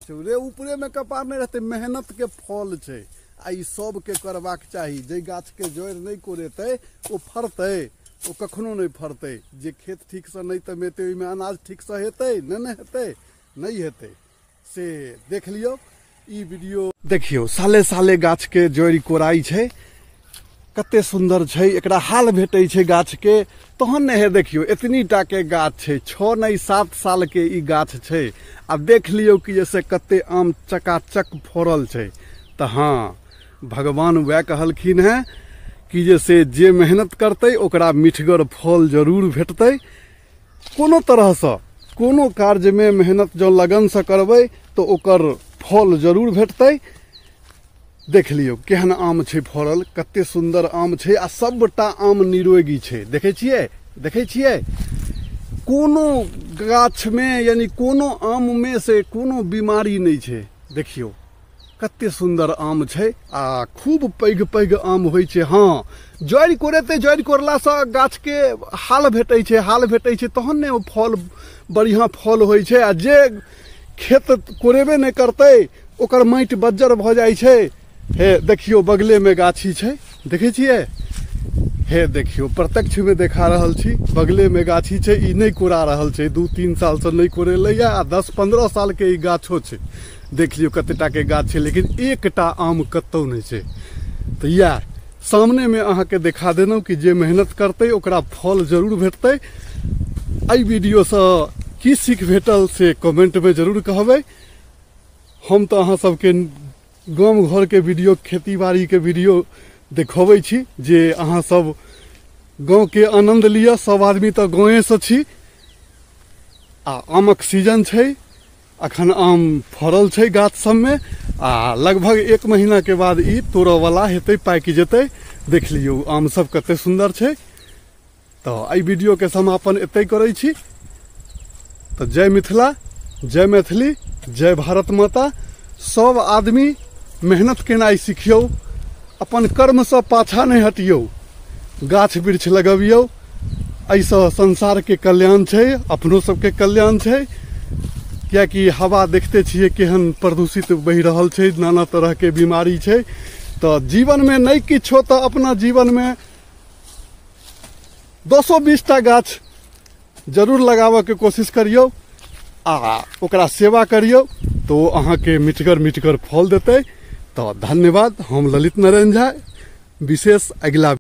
रे ऊपरेमे कपार नहि रहतै। मेहनतके फल छै आ ई सबके करबाक चाही। जाहि गाछके जड़ि नहि कोरेतै ओ फड़तै? ओ कखनो नहि फड़तै। जे खेत ठीकसँ नहि तमेतै ओहिमे अनाज ठीकसँ हेतै? नहि ने हेतै, नहि हेतै। से देख लियौ ई वीडियो। देखियौ साले साले गाछके जड़ि कोराइ छै, कते सुन्दर छै, एकरा हाल भेटै छै गाछके तहन ने। हे देखियौ एतनी टाके गाछ छै, 6 नहि 7 सालके ई गाछ छै आ देख लियौ कि जैसे कते आम चकाचक फड़ल छै। तऽ हँ, भगवान वएह कहलखिन हेँ कि जे से जे मेहनत करतै ओकरा मिठगर फल जरूर भेटतै। कोनो तरहसँ कोनो कार्यमे मेहनत जँ लगनसँ करबै तऽ ओकर फल जरूर भेटतै। देख लियौ केहन आम छै फड़ल, कते सुन्दर आम छै आ सबटा आम निरोगी छै। देखै छियै, देखै छियै कोनो गाछमे यानी कोनो आममे से कोनो बीमारी नहि छै। देखियौ कते सुन्दर आम छै आ खूब पैघ पैघ आम होइ छै। हँ, जड़ि कोरेतै, जड़ि कोरलासँ गाछके हाल भेटै छै, हाल भेटै छै तहन ने ओ फल बढ़िआँ फल होइ छै। आ जे खेत कोरेबे नहि करतै ओकर माटि बज्जर भऽ जाइ छै। हे देखियौ बगलेमे गाछी छै, देखै छियै? हे देखियौ प्रत्यक्षमे देखा रहल छी, बगलेमे गाछी छै। ई नहि कोरा रहल छै, 2-3 सालसँ नहि कोरेलैए आ 10-15 सालके ई गाछो छै। देख लियौ कते टाके गाछ छै, लेकिन एकटा आम कतौ नहि छै। तऽ इएह सामनेमे अहाँके देखा देलहुँ कि जे मेहनत करतै ओकरा फल जरूर भेटतै। एहि वीडियोसँ की सीख भेटल से कमेंटमे जरूर कहबै। हम तऽ अहाँ सबके गाम घरके वीडियो, खेती बाड़ीके वीडियो देखबै छी जे अहाँ सब गाँवके आनन्द लिअ। सब आदमी तऽ गाँवेसँ छी आ आमक सीजन छै, अखन आम फड़ल छै गाछ सबमे आ लगभग 1 महीनाके बाद ई तोड़ऽवला हेतै, पाकि जेतै। देख लियौ आम सब कते सुन्दर छै। तऽ एहि वीडियोके समापन एतै करै छी। तऽ जय मिथिला, जय मैथिली, जय भारत माता। सब आदमी मेहनत केनाइ सिखियौ, अपन कर्मसँ पाछा नहि हटियौ, गाछ वृक्ष लगबियौ। एहिसँ संसारके कल्याण छै, अपनो सबके कल्याण छै। कियाकि हवा देखते छियै केहन प्रदूषित बहि रहल छै, नाना तरहके बीमारी छै। तऽ जीवनमे नहि किछो तऽ अपना जीवनमे 10-20 टा गाछ जरूर लगाबऽके कोशिश करियौ आ ओकरा सेवा करियौ तऽ ओ अहाँके मिठगर मिठगर फल देतै। तऽ धन्यवाद। हम ललित नारायण झा, विशेष अगिला